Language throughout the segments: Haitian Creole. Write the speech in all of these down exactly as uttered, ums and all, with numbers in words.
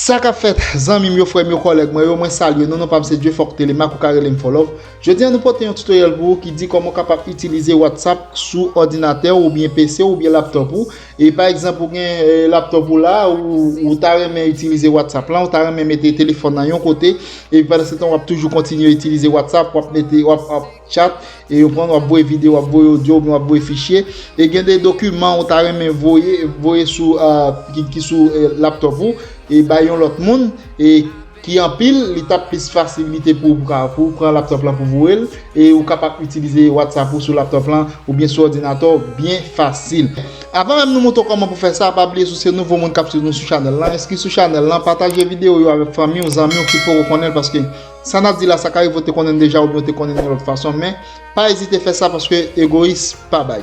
Sa k ap fèt, zanmi m yo, frè m yo, kòlèg mwen yo, mwen salye nou, non pa m se Dieufort Telemaque, ou ka rele m Folov. Jodi a nou pote yon tutorial pou ou ki di kòman w kapab itilize WhatsApp sou òdinatè w oubyen P C w oubyen laptop ou. E pa egzanp, ou gen eh, laptop ou la, ou, ou ta renmen itilize WhatsApp lan, ou ta renmen mete telefòn nan yon kote, epi pandan se tan w ap toujou kontinye itilize WhatsApp, w ap mete, w ap, w ap chat, e yo pran, w ap voye videyo, w ap voye odyo, oubyen w ap voye fichye, e gen de dokiman ou ta renmen voye, voye sou, ah, ki, ki sou eh, laptop ou, e bay yon lòt moun, e ki anpil, li t ap plis fasilite pou ou ka, pou ou pran laptop lan pou voye l, e ou kapab itilize WhatsApp ou sou laptop lan oubyen sou òdinatè w byen fasil. Avan menm nou montre w kòman pou fè sa, pa bliye si w se nouvo moun k ap swiv nou sou chanèl lan, enskri sou chanèl lan, pataje videyo yo avèk fanmi w, zanmi w ki poko konnen l, paske sa n ap di la, sa ka rive w te konnen l deja oubyen w te konnen l yon lòt fason, men pa ezite fè sa paske egoyis pa bay.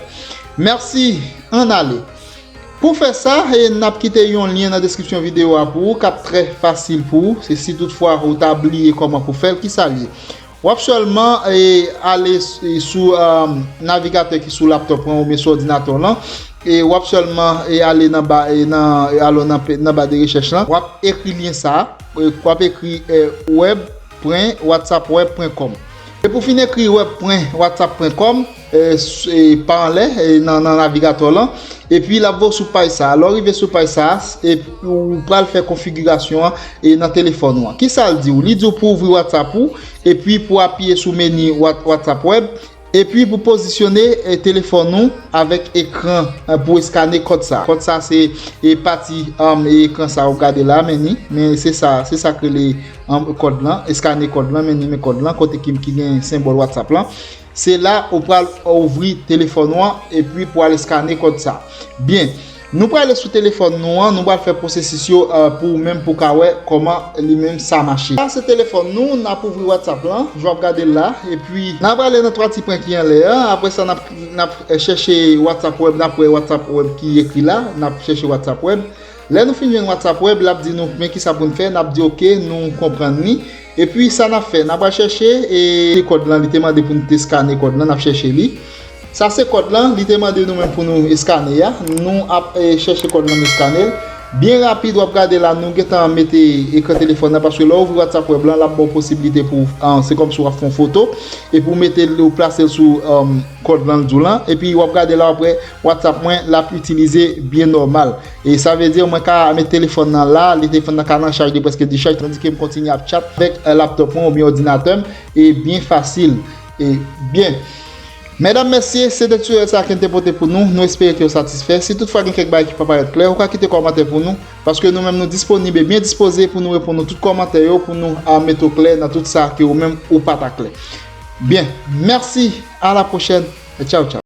Mèsi, ann ale. Pou fè sa, e, n ap kite yon lyen nan deskripsyon videyo a pou ou, k ap trè fasil pou ou. Se si toutfwa ou ta bliye kòman pou fè l, kisa l ye? W ap sèlman e, ale s- e, sou um, navigatè ki sou laptop lan oubyen sou òdinatè lan. E w ap sèlman e, ale nan ba, e, nan, e, alò nan, pe- nan ba de rechèch lan. W ap ekri lyen sa a. E, w ap ekri e, web pwen whatsapp web pwen com. E pou fin ekri web pwen whatsapp pwen com, e, s- e, pa anlè, e, nan, nan navigatè w lan, epi l ap voye w sou paj sa a. Lè w rive sou paj sa a, s- e, ou pral fè konfigirasyon an e, nan telefòn ou an. Kisa l di w? Li di w pou ouvri WhatsApp ou, epi pou apiye sou meni What- WhatsApp web, epi pou pozisyone e, telefòn ou avèk ekran e, pou eskane kòd sa a. Kòd sa a se e, pati um, e, ekran sa a w ap gade la, meni, men se sa, se sa k rele um, kòd lan, eskane kòd lan, meni men kòd lan, kote ki, ki gen senbòl WhatsApp lan. Se la ou pral ouvri telefòn ou an epi pou al eskane kòd sa. Byen, nou prale sou telefòn nou an, nou pral fè pwosesis yo uh, pou ou menm pou ka wè kòman li menm sa mache. Sa se telefòn nou, n ap ouvri WhatsApp lan, jan w ap gade l la, epi n ap prale nan twa ti pwen ki anlè an, apre sa n ap, n ap eh, chèche WhatsApp web, n ap wè WhatsApp web ki ekri la, n ap chèche WhatsApp web. Lè nou fin jwenn WhatsApp web, l ap di nou men kisa pou n fè, n ap di oke, nou konprann li. Epi sa n ap fè, n ap al chèche e kòd lan, li te mande pou n te eskane kòd lan, n ap chèche li. Sa se kòd lan, li te mande nou menm pou nou eskane a. Nou ap e, chèche kòd lan, nou eskane l. Byen rapid, w ap gade la, nou gentan mete ekran telefòn nan, paske lè w ouvri WhatsApp web lan, l ap ba w posiblite pou, ah, se kòmsi w ap fè yon foto, epi w mete l, ou plase l sou um, kòd lan, l di w lan, epi w ap gade la, w ap wè WhatsApp mwen, l ap itilize byen nòmal. E sa vle di, mwen ka met telefòn nan la, li telefòn nan ka nan chaj, li prèske dichaj, tandike m kontinye ap chat avèk eh, laptop mwen oubyen òdinatè m, e byen fasil, e byen. Medam, mesye, se de tutorial sa ke n te pote pou nou. Nou espere ke w satisfè. Si toutfwa gen kèk bagay ki pa parèt klè, ou ka kite kòmantè pou nou, paske nou menm nou disponib e byen dispoze pou nou reponn nou tout kòmantè yo, pou nou a, mete w klè nan tout sa ke ou menm ou pa ta klè. Byen, mèsi, a la pwochèn, e tchaw tchaw.